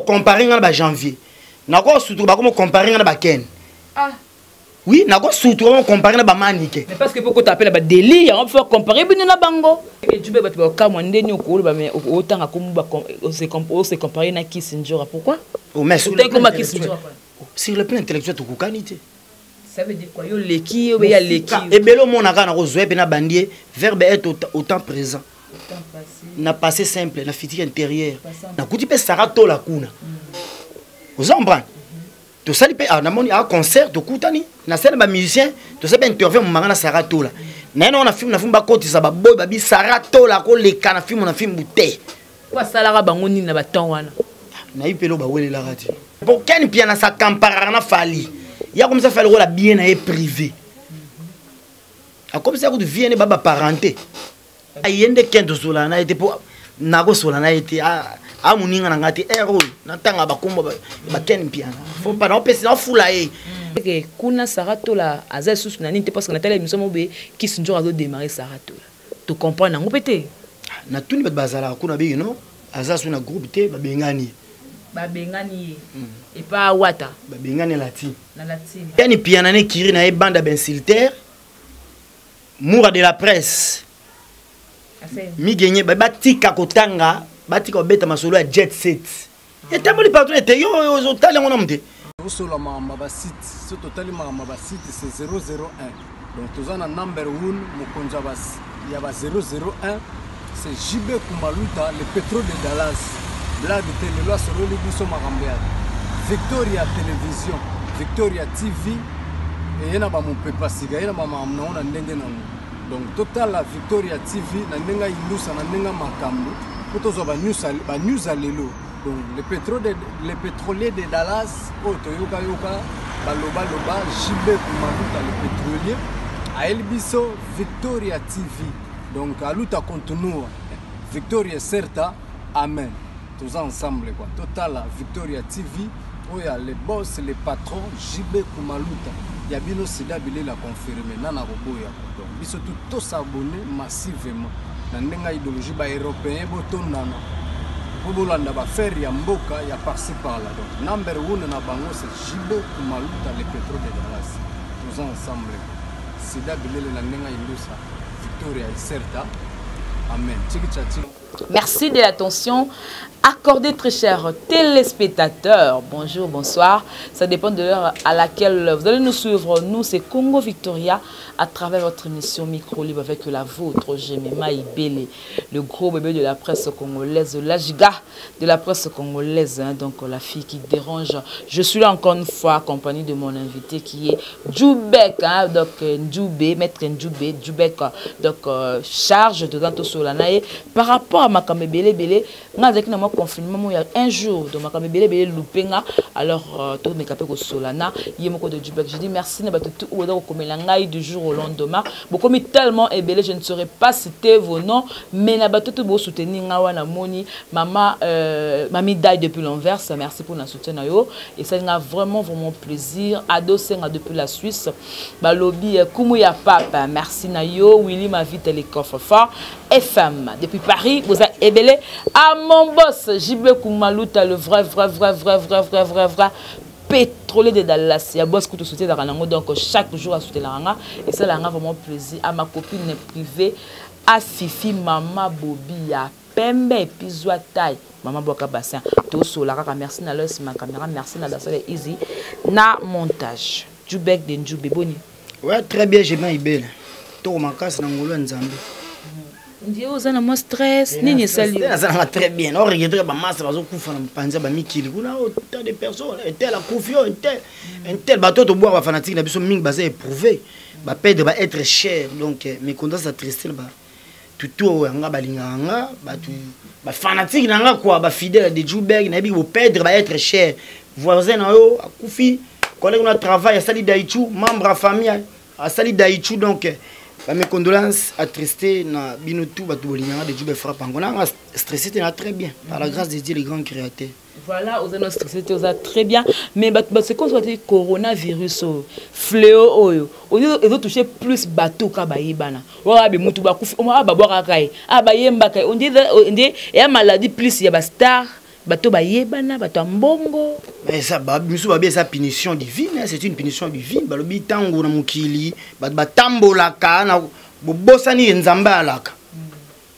Comparer nga na ba janvier, nako sutuka bakoma comparer nga na ba Ken. Ah. Oui, nako sutuka bakoma comparer na ba Manike. Mais parce que poko tapela ba délire, on peut comparer bino na bango. Et tu peux bato bakamwa ndeni okoloba mais otanga komu ba se comparer na Kiss Njora, pourquoi? Oh, mais sur le plan intellectuel, sur le plan intellectuel tokokani te. Ça veut dire quoi? Yo leki yo ya leki. Ebele omonaka na kozwa pe na bandie verbe être au temps présent. Na passé simple, na futur intérieur. Nakuti mpe Sara Tola kuna. Oza comprendre? Tosali mpe, ah, namoni a concert tokutani nasali na bamusicien, tosali mpe interview momanga na Sara Tola. Naye nango na film, na film bakotisa baboy babi Sara Tola koleka na film, na film te. Po asalaka bango nini na batemps wana? Nayebi mpe eloko bawelelaka te. Po Ken Mpiana sakamparaka na Fally, ya komisa Fally lokola bien na ye privé, akomisa kutu vie ne ba baparenté. Ye nde Ken tosolana na ye te, mpo nakosola na ye te, amoninga na ngai te. Ere oyo natanga bakombo baken Mpiana, fo pa naopesi naofula ye. Kuna Sara Tola aza lisusu na nini te, parce que natala émission moko boye, Kisi Nzora azodémarre Sara Tola, tocomprendre yango mpe te. Natuni bato bazalaka kuna, biki no aza su na groupe te, babengani ye. Babengani ye epa Wata. Babengani lati. Na latine. Yani Piana ne kiri na ye banda bainsulter Moura de la presse migenye, batika kotanga, batika kobeta masolo ya jet set etamboli partout ete yo ozotala yango namu te. Osola makambo ya basite, so totali makambo ya basite, c'est 001. Donc toza na number 1, mokonzi ya ba 001, c'est JB Kumaluta, le pétrole de Dallas. Blague te, lelo asololi biso makambo ya Victoria Télévision, Victoria TV, eye na bamopepa sika, ye na bamakambo nango na ndenge nango. Donc totala Victoria TV na ndenge ayindusa, na ndenge makambo, mpo tozwa banews ya lelo. Donc le pétrolier de Dallas oyo toyokayoka balobaloba, JB Kumaluta le pétrolier ayeli biso Victoria TV. Donc aluta continua, Victoria certa, amen. Toza ensemble quoi. Totala Victoria TV oyo ya le boss, le patron JB Kumaluta ya bino, sida bilela confirmé nana koboya. Donc biso tout tosabonner massivement na ndenge ya idéologie baeuropéen, botondana mpo bolanda baaffaire ya mboka ya par-ci par-là. Donc number one na bango, c'est JB Kumaluta le pétrole de Dallas. Toza ensemble, sida bilele na ndenge ya indusa, Victoria Iserta, amen, tiki tcha tiki. Merci de l'attention accordée, très chers téléspectateurs. Bonjour, bonsoir. Ça dépend de l'heure à laquelle vous allez nous suivre. Nous, c'est Congo Victoria, à travers votre émission Micro Libre avec la vôtre, Jemima Ibele, le gros bébé de la presse congolaise, la giga de la presse congolaise, hein, donc la fille qui dérange. Je suis là encore une fois, accompagné de mon invité qui est Djoubek, hein, donc Ndjoubé, maître Ndjoubé, Djoubek, donc charge de Ganto Solanae. Par rapport à makambo ebele ebele, nga azalaki na mwa confinement mo ya un jour, donc makambo ebele ebele lupenga. Alors tomeka mpe kosolana ye moko de Djoubek. Je dis merci na bato tout oyo baza kokomela ngai du jour au lendemain. Bokomi tellement ebele, je ne saurais pas citer vos noms, mais na bato tout bosoutenir nga wana, moni mama Mami Dai depuis l'Anvers, merci pour na soutien na yo, et ça nga vraiment vraiment plaisir. Ado Senga depuis la Suisse, balobi kumu ya papa, merci na yo. Willy Mavita les coffres fort FM depuis Paris, boza ebele. À mon boss JB Kumaluta, le vrai vrai vrai vrai vrai vrai vrai vrai pétrolier de Dallas, ya boss kutu soutien dans, donc chaque jour à soutenir nga, et ça l'a vraiment plaisir. À ma copine privée, à Fifi Mama Bobi ya pembe epizwa taille mama bwaka bassin, tosola kaka. Merci na los ma caméra, merci na la salle easy na montage. Djoubek de Ndjoube, boni? Ouais, très bien, j'ai bien ibele toko makasi na ngolo ya Nzambe. Ndie oza na mwa stress nini esali? Nazalaka très bien. Oregretter bamasa bazokufa na mopanzi ya bamikili kuna, tant de personnes, un tel akufi, oyo un tel, un tel. Bato oyo tobwaka bafanatike na biso mingi baza éprouvé, baperdre ba être cher. Donc mes condoléances attristé na tutu oyo yanga balingaka nga, bato bafanatike na nga kua, bafidèle de Juberg. Nayebi boperdre ba être cher, voisin na yo akufi, collègue na travail asali daichu, membre ya famille asali daichu. Donc mes condoléances attristé na bino tout bato bolinganga de Jube frappe yango. Nanga stressé te, na très bien, par la grâce de Dieu le grand créateur. Voilà, oza na stressé te, oza très bien, mais bato basekonzi bate coronavirus oyo, fléau oyo ezotouche plus bato ka bayebana oyo abe mutu bakufi omo a babwakaka ye a bayembaka ye, ondie eya maladie plus ya bastar. Bato bayebana, bato ya mbongo. Mais ça, misu babi eza punition divine, hein, c'est une punition divine. Balobi ntango na mokili bato batambolaka na bobosani ye Nzambe alaka,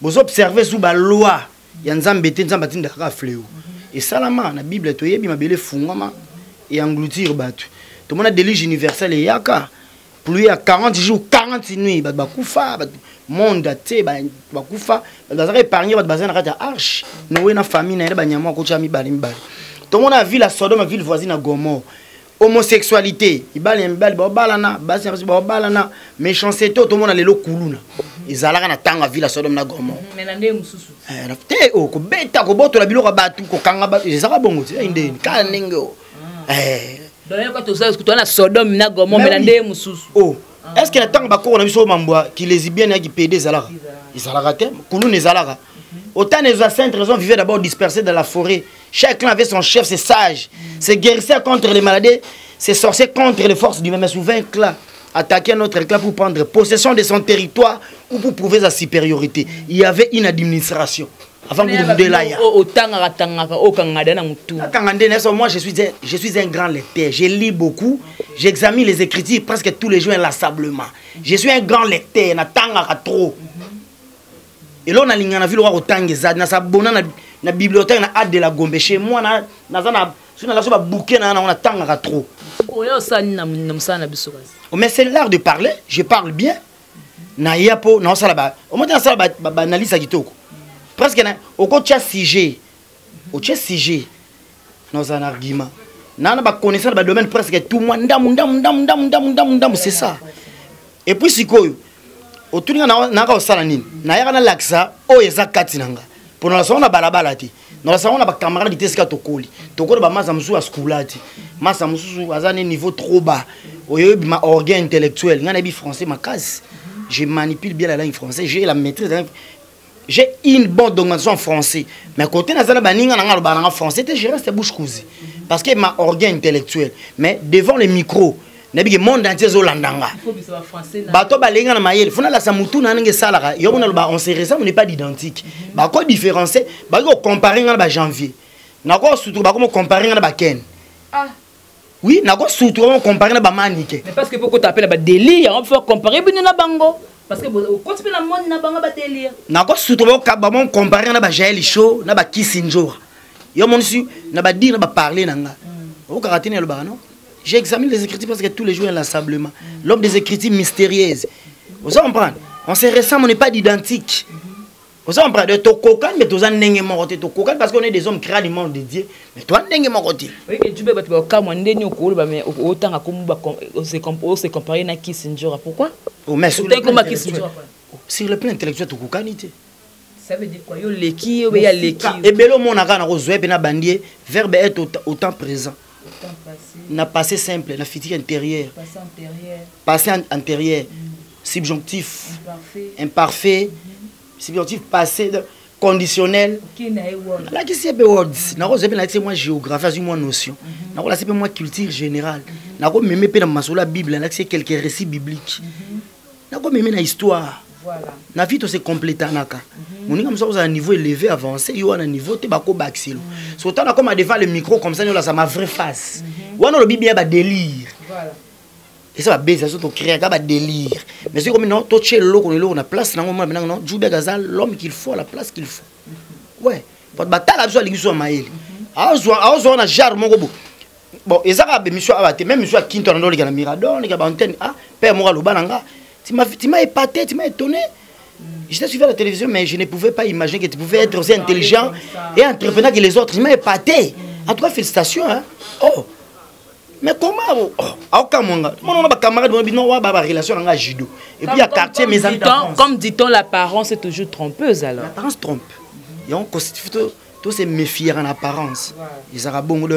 bozoobserve su baloi ya Nzambe te. Nzambe atindaka fléau, esalama na Bible. Toyebi mabele efungwama, eengloutir bato. Tomona déluge universel eyaka, pluie ya 40 jours 40 nuits, bato bakufa, bato monde ate bakufa. Bato bazalaka épargne, bato baza na kati ya arche, Noé na famille na ye na banyama akotya mibale mibale. Tomona ville ya Sodome, ville voisine ya Gomorrhe, homosexualité, mibali ya mibali baobalana, basi ya basi baobalana, méchanceté oyo tomona lelo, kuluna ezalaka na ntango ya ville ya Sodome na Gomorrhe. Mais na ndenge mosusu. Te, o kobeta, kobotola biloko ya bato, kokanga bato, ezalaka bongo te. Ndeni kaka ndenge o Donc yoka, toza na Sodome na Gomorrhe, mais na ndenge mosusu. Oh, est ce que na ntango bakoko na biso oyo mambwa kilesbienne yaki pédé ezalaka? Ezalaka te. Kuluna ezalaka. Autant les saintes raisons vivaient d'abord dispersés dans la forêt. Chaque clan avait son chef, ses sages, ses guérisseurs contre les maladies, ses sorciers contre les forces du mal. Mais souvent, un clan attaquait un autre clan pour prendre possession de son territoire ou pour prouver sa supériorité. Il y avait une administration. Avant que vous là. Otangaka tangaka, okangada na mutu. Moi, je suis un grand lecteur. Je lis beaucoup. J'examine les Écritures presque tous les jours inlassablement. Je suis un grand lecteur. Natangaka trop. Eloko nalinga na ville oka kotanga eza nasabona na bibliothèque na ade de la Gombe chez moi. Naza na soki naza so babouquin na nango, natangaka trop. Oya osali na mosala na biso kasi. Mais c'est l'art de parler. Je parle bien. Naya mpo naosala omoi te, nasala baanalyse ya kitoko presque. Na okotia sujet, otie sujet, nazala na argument na baconnaissance na badomaine presque tout. Moi, ndamu ndamu ndamu ndamu ndamu ndamu ndamu, c'est ça. Et puis sikoyo otuni nga naka kosala nini? Nayaka nalakisa oyo eza kati na nga, mpo nalasango na balabala te, nalasango na bacamarade te. Esika tokoli, tokoli, bamasa mosusu askula te, masa mosusu aza ne niveau trop bas. Oyoyebi ma orgueil intellectuel. Ngai nayebi français makasi, je manipule bien la langue française, j'ai la maîtrise de la langue, j'ai une bonne domination en français. Mais côté naza na baninga na nga, alobaka nanga français te, je reste bouche cousue parce que ma orgueil intellectuel. Mais devant le micro, nayebi ke monde entier ezolanda nga, bato balenga na mayele. Fo nalakisa mutu na ndenge esalaka. Yo mona loba, on se ressemble, on n'est pas identique. Bako différencier, baki kocompare nga na bajanvier, nako surtout bako mocompare nga na baken. Oui, nako surtout bako compare na bamanike. Mais parce que po kota apela badélire, on peut comparer bino na bango parce que okoti mpe na moni na bango badélire. Nako surtout bamo compare na bajael show na bakisi njora. Yo monisi na badire na baparle na nga, okaka te na elobaka. Non, j'examine les Écritures parce que tous les jours inlassablement. L'homme des Écritures mystérieuses. Vous comprenez? On se ressemble, on n'est pas identique. Vous comprenez? Tokokani, mais toza ndenge moko te. Tokokani parce qu'on est des hommes créés du monde de Dieu. Mais toi, ndenge moko te. Oui, que tu peux battre kamwa ndeni okoloba, mais otanga komba ose comparer na Kisi Njora, pourquoi? Oh, mais sur le plan intellectuel, sur le plan intellectuel, tokokani te. Ça veut dire quoi? Yo leki, yo ya leki. Ebele omonaka na kozwa mpe na bandie verbe être au temps présent, na passé simple, na futur intérieur, passé antérieur, subjonctif, imparfait, subjonctif passé conditionnel. Nalakisi ye mpe words, nakozwa mpe nalakisi mwa géographie, azwi mwa notion, nakolakisi mpe mwa culture générale, nakomeme mpe na masolo ya Bible, nalakisi ye quelques récits bibliques, nakomeme na histoire. Na vie tose complétanaka. Moninga mosusu akozala niveau élevé, avancé, yo wana niveau te, bakobakiselo. So otala koma devant le micro comme ça, nyolasa ma vraie face wana. Olobi bien, badélire eza babeza so tocréaka badélire. Mais soki komi non, totie eloko na eloko na place nango, mona benanga non, Jubek aza l'homme qu'il faut à la place qu'il faut. Ouais, bato batala biso, alingi so ya mayele, aozwa na genre moko bo. Bon, eza kaka bémission awa te, même mission ya Kinto na ndoleka na Mirador, oleka baantenne. Ah, père moko aloba na nga: Tu m'as épaté, tu m'as étonné. Je t'ai suivi à la télévision, mais je ne pouvais pas imaginer que tu pouvais être aussi intelligent et entrepreneur que les autres. Tu m'as épaté. En tout cas, félicitations. Hein? Oh, mais comment? Oh, aokamwanga. Mon on a camarade, on a ba relation en judo. Et puis il y a quartier, mes amis. Comme dit-on, l'apparence est toujours trompeuse alors. L'apparence trompe. Et on constitue tout se méfier en apparence. Ils auraient bon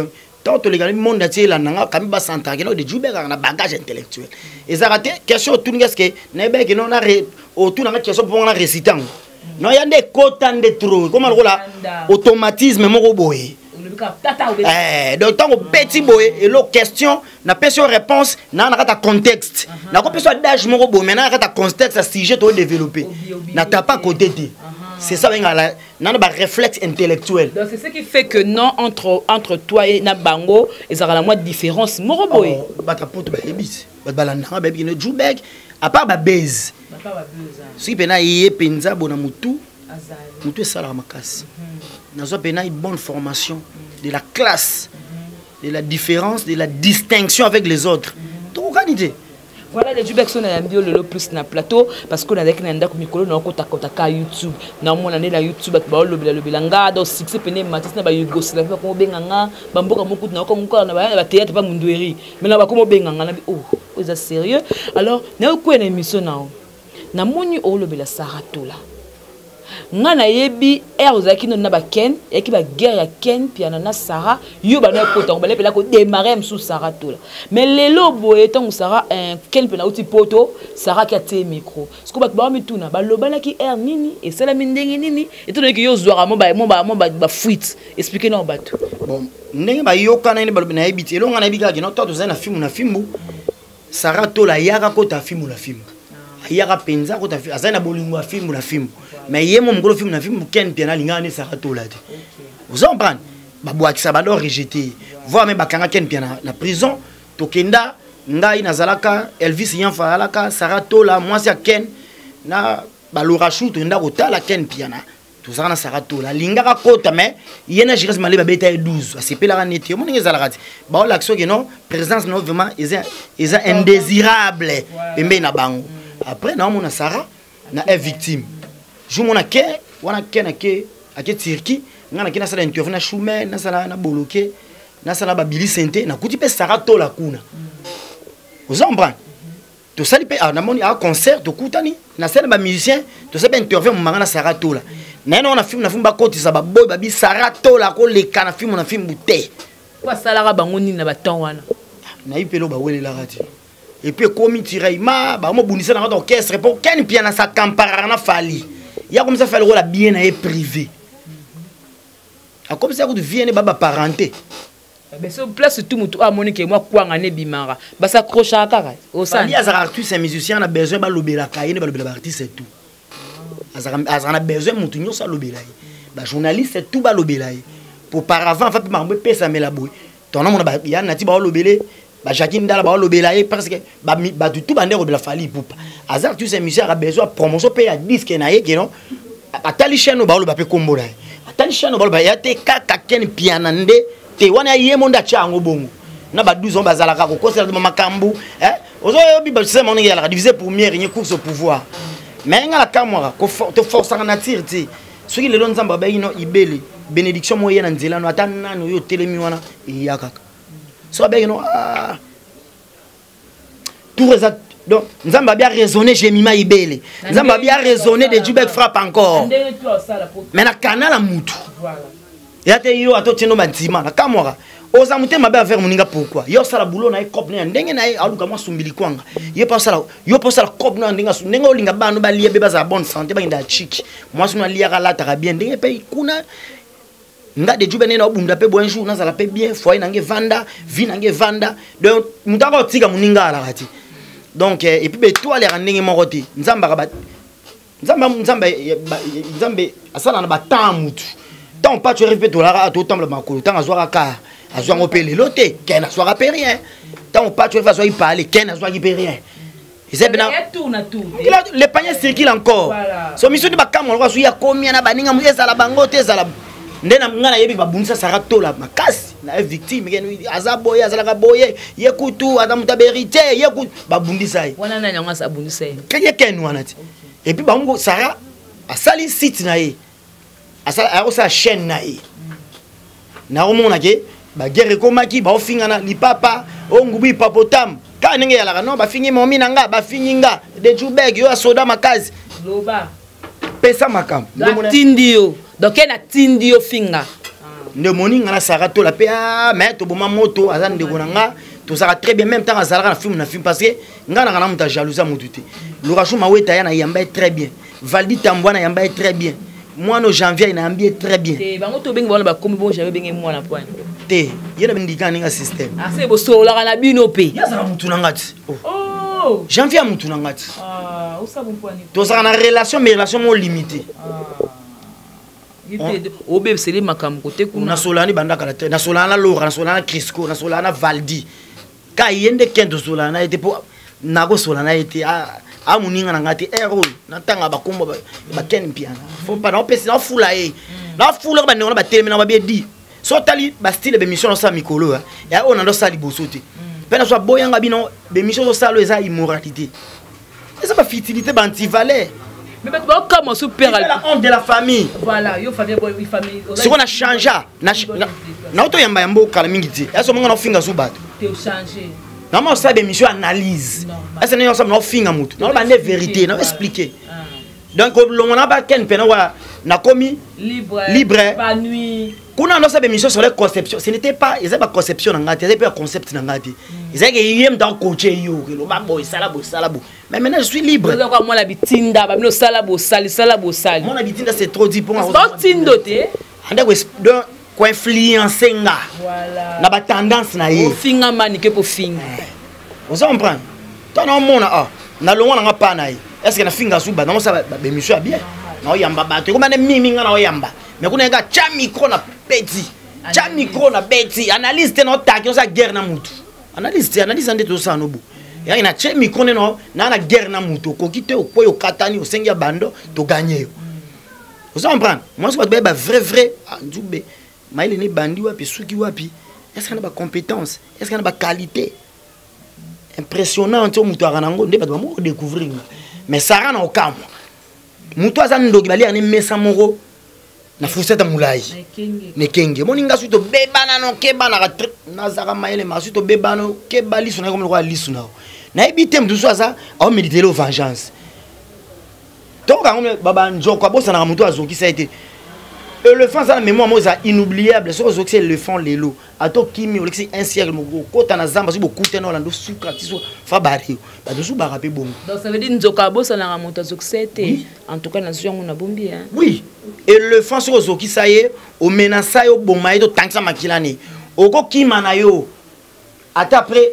tant les gars, monde entier là nanga kami ba santake no de Jubek na bagage intellectuel. Ezaka te question otuni, est-ce que nayebaki no na otuna nga question mpo na récitant no ya nde ekota nde trop koma lokola automatisme moko boye. Donc ntango obeti boye elo question, napesi yo réponse naa na kati ya contexte, nakopesa adage moko boye, mais naa na kati ya contexte ya sujet todéveloppe, na tapa côté te. C'est ça bengala nana ba réflexe intellectuel. Donc c'est ce qui fait que non, entre toi et na bango ezalaka na mwa différence moko boye. Oh, bato poto bayebi te, bato balandanga bayebi kino Jubek, à part babase, soki mpena ye mpenza bona motu motu esalaka makasi. Nazwa mpena une bonne formation de la classe, de la différence, de la distinction avec les autres. Tokokani te. Voilà, les Jubek so nayambi yo lelo plus na plateau parce que nazalaki na ndako mikolo na okotakotaka YouTube, naomona nde na YouTube bato baolobela-lobela nga. Donc succès pene matisi na Bayougoslavie, bakoma obenga nga bamboka mokutu na okomokola na baya na bathéâtre pa mundueri maintenant bakoma obenga nga nabi, oh, oyo eza sérieux. Alors nayokwea na émission nao, namoni olobela Sara Tola. Nga nayebi ere ozalaki nano na baken, eyaki baguerre ya Ken Piana na Sara. Yo bana ekota ngo balepela kodémarrer mosusu Sara Tola. Mais lelo boye, ntango Sara, Ken mpe nauti poto, Sara aki atie micro siko, bato bawa mituna balobanaki ere nini, esalami ndenge nini, etonaki yo ozwaka mo bafuite. Explique nao bato. Bon, ndenge bayokana nde balobi, nayebi te. Elonga nayebi kaka kino to tozali na filmu na fimbu, Sara Tola ayaka kota filmu na fimbu, ayaka mpenza kota, azali na bolingo ya filmu na fimbu. Mais ye mo mokolo filmu na fimbu, Ken Piana alingaka nde Sara Tola te. Oza comprendre, babwakisa, bado rejeté, voire même bakanga Ken Piana na prison. Tokenda, ngai nazalaka, Elvis Yanfa azalaka, Sara Tola mwasi ya Ken na Balorashu, tokenda kotala Ken Piana. Tozalaka na Sara Tola, alingaka kota, mais ye na Giras Maleba abeta ye 12, asepelaka neti omoni ndenge ezalaka ti baolakisa soki non, présence no vraiment eza indésirable pembeni na bango. Après naomona Sara na e victime jour mona ke wana ke na ke ake Turquie, ngai nake nasala interview na Shume, nasala na Boloke, nasala babili sente, nakuti mpe Sara Tola kuna. Oza comprendre, tosali mpe, ah, namoni a concert, tokutani, nasali na bamusicien, tosali mpe interview momanga na Sara Tola. Naye nango na filme na filme, bakotisa baboy babi Sara Tola koleka na filme na filme te. Po asalaka bango nini na batemps wana? Nayebi mpe eloko bawelelaka te. Et puis ekomi tiraillement, bamobundisa na kati orchestre mpo Ken Piana sakamparaka na Fali. Ya komisa Fali lokola bien na ye privé, akomisa kutu vie ne ba baparenté. So place tu mutu amoni ke mwa kwanga ne ebimaka, bas'accrochaka kaka. Fali azalaka artiste ya musicien, na besoin balobelaka ye nde balobela baartiste tout. Azalaka na besoin motu nyonso alobela ye, bajournaliste tout balobela ye. Po paravent fa mpe makambo epesamela boye, tonamona ya nati baolobele, bajaki ndala baolobela ye, parce que bato tu bande kolobela Fali Ipupa. Aza artiste ya musicien, aka besoin ya promotion mpe ya disque na ye. Keno atali chaîne oyo baoloba mpe kombo na ye, atali chaîne oyo baloba ya te kaka Ken Piana nde te wana ye mo nde atya yango bongo na ba 12 ans bazalaka kokosela makambo. Ozoyebi basema ndenge ezalaka, diviser pour mieux régner, course au pouvoir. Mais nga na kamwaka, toforçaka nature te. Soki lelo Nzambe abengi no ibele bénédiction moko eye na nzela no, ata nani oyo otelemi wana, eya kaka. So abengi no, ah, tour eza. Donc Nzambe abi araisonné Jemima ibele, Nzambe abi araisonné de Jubek frappe encore, mais na canal ya mutu ya te. Yo ata otiendo bandima na kamwaka, oza motema mabe avers moninga. Pourquoi yo osala boulot na ye, cope na ya ndenge na ye, aluka mwa sumbili kwanga, ye mpe osala, yo mpe osala cope na ya ndenge ndenge olinga bana balia be bazala bonne santé, bakenda ya chiki, mwasi no aliaka, alataka bien, ndenge mpe kuna nga de Jube nde naobunda mpe bo un jour nazala mpe bien, foyer na nge evanda, vie na nge evanda. Donc moto aka otika moninga alaka te. Donc et puis betoile yaka ndenge moko te. Nzambe aka Nzambe asala na batemps ya mutu. Ntango Pacho arrive mpe tolaka, totambola makolo. Ntango azwaka kar, azwa yango mpe lelo te. Ken azwaka mpe rien. Ntango Pacho arrive azwaki pale, Ken azwaki mpe rien. Eza pena le panier circule encore. So miso nde bakamwa lokola soki akomia na baninga ezala bango te, ezala nde na ngai nayebi babundisa Sara Tola makasi na ye victime. Aza boye, azalaka boye, ye kutu aza moto aberite, ye kutu babundisa ye. Wana nani yango abundisa ye? Ye Ken wana ti. Et puis bango, Sara asali site na ye, akosala chaîne na ye, nakomona ke baguerre ekomaki, baofingana lipapa o ngubu hippopotame kaka ndenge eyalaka. Non, bafingi momi na nga, bafingi nga de Jubek, yo asoda makasi. Loba. Pesa makambo. Atindi yo, donc ye natindi yo finga. Nde omoni nga na Sara Tola mpe, ah, mais toboma moto, aza ndeko na nga, tozalaka très bien. Même ntango azalaka na film na film, parce que nga nanga na moto ajalousie motu te. Lorachou Maweta ya na yamba ye très bien, Valdi Tambwa na yamba ye très bien, mwana Janvier na yambi ye très bien. Te, bango tobengi bango na bakomi bon, janvier obenge mwana point. Te, ye na bindika ndenge système. Ase bosololaka na bino mpe. Ye azala motu na nga ti. Oh. Janvier ya motu na nga ti. Ah, tozalaka na relation, mais relation moko limité. Obebiseli makambo kote kuna. Nasolana ni banda kala te, nasolana na Lora, nasolana na Crisco, nasolana na Valdi. Ka ye nde Ken tosolana na ye te, mpo nakosola na ye te, amoninga na ngai te. Ere oyo natanga bakombo baken Mpiana, fo pa naopesi, naofula ye, nafulaka bandeko na batelemi na babie di. So otali bastyle bémission nasala mikolo ya oyo nandosala liboso te, mpe naso aboyanga bino. Bémission ozosala oyo eza immoralité, eza bafutilité, baantivaleur. Mais bato baokamwa so père. La honte de la famille. Voilà, yo famille boy, famille. Siko na changea na otoyamba ya mboka kala mingi te, yaso monga naofinga so bato. Te ochange. Nama osala bémission analyse, ese ndenge osala, naofinga motu, naoloba nde vérité, nao expliquer. Donc longo na baken mpena wa nakomi libre, libre. Épanoui. Kuna ndo osala bémission sur les conceptions, ce n'était pas, eza baconception na ngai te, eza mpe baconcept na ngai te, ezalaki ye moto akoche yo, eloba boye, sala boye, sala boye. Mais maintenant je suis libre. Oza kwa mwana bitinda, babino sala bosali, sala bosali. Mwana bitinda, c'est trop dit. Mpo baotindo te. Ande donc koinfluence nga na batendance na ye. Ofinga manike mpo finga. Oza comprendre to naomona a nalongwa nanga pa na ye. Est ce que nafinga su bato, naosala bémission ya bien, naoyamba bato, ekoma nde mingi nga naoyamba. Mais kuna yeka tya micro na beti, tya micro na beti, analyse te, naotaki osala guerre na mutu. Analyse te, analyse nde tozosala nobo yaki na tie micro nde naa na guerre na mutu. Okoki te, okwei, okatani, osengi ya bando, toganye yo. Oza comprendre? Mwasi bato bayeba vrai vrai nzube mayele ne bandi wapi, suki wapi, est ce que na bacompétence, est ce que na baqualité impressionnante oyo moto aka nango nde bato bamoko découvrir nga. Mais Sara na okamwa, moto aza ndoki, baliaka ne mesa moko na fourchette ya molai na ekenge. Omoni nga soki tobebana no, kebanaka, nazaka mayele ma soki tobebana, keba liso na ye komi lokola liso na yo. Nayebi te, moto mosusu aza aomeditele o vengeance. Tokoka banzoko abosanaka moto azokisa ye te. Éléphant aza na mémoire moko eza inoubliable. Soki ozokisa éléphant lelo, ata okimi, olekisi un siècle, okota na zamba, soki bokutana, olanda osuka ti so fa bari bato mosusu baka mpe bongo. Donc ça veut dire nzoka abosanaka moto azokisa ye te. En tout cas nazwi yango na bombi, hein. Oui, éléphant soki ozokisa ye, omenasa ye, oboma ye, totangisa makila ne, okokima na yo ata après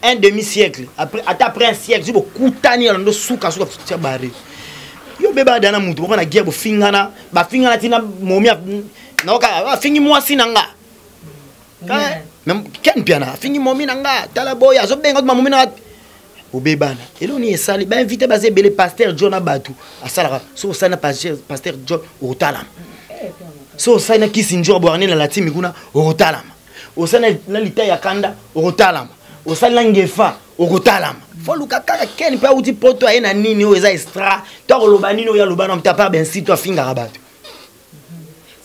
un demi siècle après, ata après un siècle, soki bokutani, alando suka suka tia bari yo. Beba dana mutu moko na guerre, bofingana, bafingana ntina momi naoka afingi mwasi na nga. Ken Piana afingi momi na nga, tala boye azobenga tuma momi na nga. Obebana eloko nini esali? Bainvité baza ebele, pasteur John na bato asalaka. Soki osali na pasteur John, okotalama. Soki osali na kisi njo abwaka nde na latimi kuna, okotalama. Osali na litai ya kanda, okotalama. Osali na ngefa, okotalama. Fo luka kaka Ken mpe auti poto, aye na nini oyo eza extra to akoloba nini oyo aloba na moto apart bensi to afingaka bato.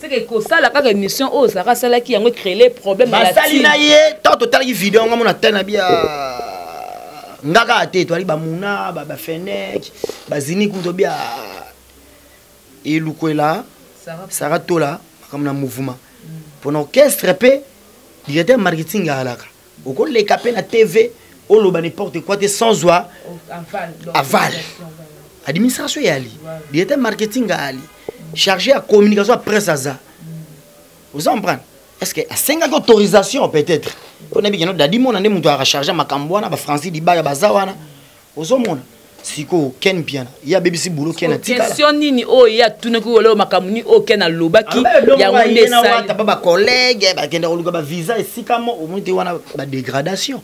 C'est que kosala kaka émission oyo ozalaka asalaki yango créer problème. Basali na ye to totalaki video yango, mona tali na bia nga kaka te, toali bamuna bafenek bazini kutu tobia elukwela Sara Tola makambo na mouvement mpona orchestre mpe directeur marketing alaka. Okoleka mpe na TV, oloba n'importe quoi te sans zwa aval. Administration eyali, directeur marketing ayali, chargé ya communication ya presse aza. Oza comprendre? Est ce que asengaki autorisation? Peut-être mpo nayebi keno dadi mona nde moto aka charge makambo wana, bafrancis Libaya baza wana. Ozomona sikoyo Ken Piana ye abebisi bulo, Ken atikala. Question nini oyo ye atunaki oyo, makambo nini oyo Ken alobaki yango nde esali pa bacollègue bakenda koluka bavisa esika mo omoni te wana badégradation.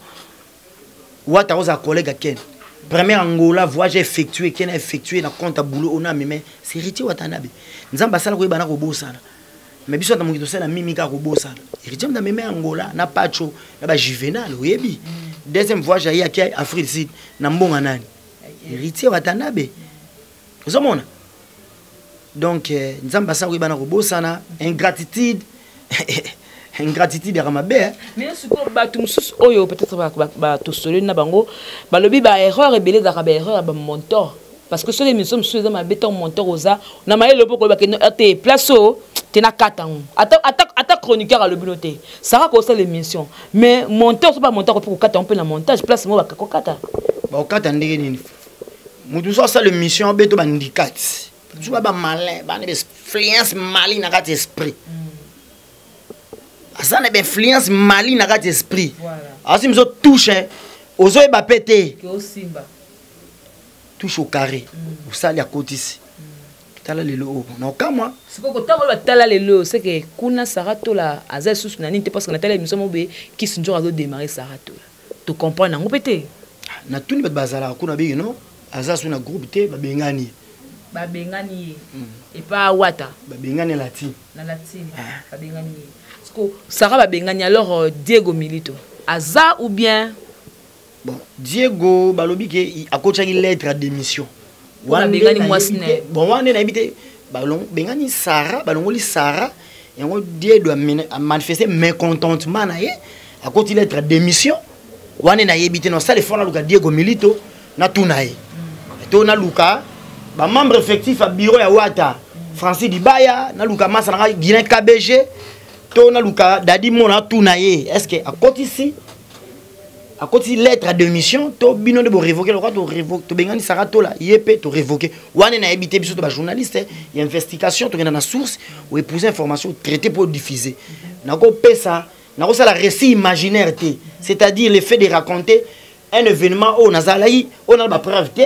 Wata ozala collègue ya Ken, première Angola voyage effectué, Ken a effectué na compte ya boulot ona ameme, c'est Héritier Watanabe. Nzambe asala koyeba na kobosana, mais biso ata moki tosala mimi kaka kobosana. Héritier moto ameme Angola na Pacho na bajuvenal, oyebi. Deuxième voyage ayaki Afrique du Sud na mbonga nani? Héritier Watanabe. Ozomona? Donc Nzambe asala koyeba na kobosana. Ingratitude, ingratitude yaka mabe. Mais sikoyo bato mosusu oyo peut-être batosoli na bango, balobi baerreur ebele ezalaka baerreur ya bamonteur, parce que soki émission mosusu eza mabe, ntango monteur oza na mayele mpo koyeba kende te place oyo te na kata yango, ata chroniqueur alobi no te, Sara kosala émission, mais monteur so bamonteur mpe kokata yango mpe na montage, place moko bakokata. Bakokata ndenge nini? Moto mosusu asala émission, abeto bandikati mosusu ba bamalin, bana bainfluence mali na kati esprit, aza na bainfluence mali na kati esprit, asi miso touche, ozoyeba mpe te, touche au carré, osali akotisi. Tala lelo oyo na okamwa. Sikoyo kotango ba tala lelo c'est que kuna Sarah Tola aza lisusu na nini te parce que na tala émission moko boye Kiss Nzora azo démarrer Sarah Tola. To comprendre yango pe te. Na tuni bato bazalaka kuna biki non aza su na groupe te, babengani ye. Babengani ye. Epa Wata. Babengani la team. Na la team. Ah. Babengani ye. Siko Sarah babengani alors Diego Milito aza ou bien? Bon, Diego balobi ke akotiaki lettre ya démission. Wana bengani mwasi na ye. Bon, wana nayebi te bengani Sarah, balongoli Sarah yango Diego a manifester mécontentement na ye, akoti lettre ya démission. Wana nayebi te, nasala effort naluka Diego Milito natuna ye. To naluka ba membre effectif ya bureau ya Wata, Francis Dibaya, naluka masa na Guilain KBG, to naluka Dadi Mona natuna ye, est-ce que akotisi akoti lettre ya démission to bino nde borévoke lokola tobengani Sarah Tola ye mpe torévoke wana nayebi te. Biso to bajournaliste ya investigation tokenda na source, oépouser information, traité mpo diffuser. Nakopesa, nakosala récit imaginaire te, c'est-à-dire le fait de raconter un événement oyo nazalaki oyo na bapreuve te,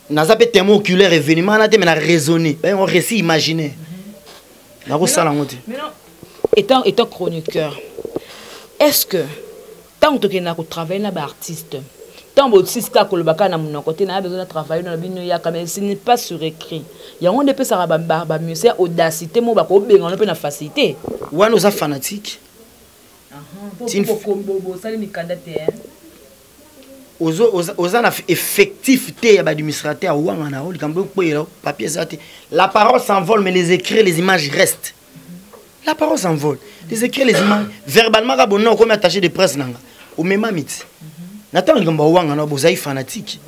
naza mpe témoin oculaire événement wana te, mais na raisonner bayango récit imaginaire, nakosala yango te. Étant chroniqueur, est-ce que ntango tokendaka kotravaille na baartiste, ntango bosisi kaka koloba kaka na monoko te, na besoin na travailler na bino, yaka, mais ce n'est pas sur écrit, yango nde epesaka bamusicien audacité mo bakobengana mpe na facilité? Wana oza fanatique. Bosali mikanda te? Oza na effectif te ya baadministrateur awanga na yo likambo ekpeyela papier eza te. La parole s'envole, mais les écrits, les images restent. La parole s'envole, les écrits, les images. Verbalement kaka bona okomi attaché de presse nanga, omemami ti na ntango likambo awanga na bozali fanatique.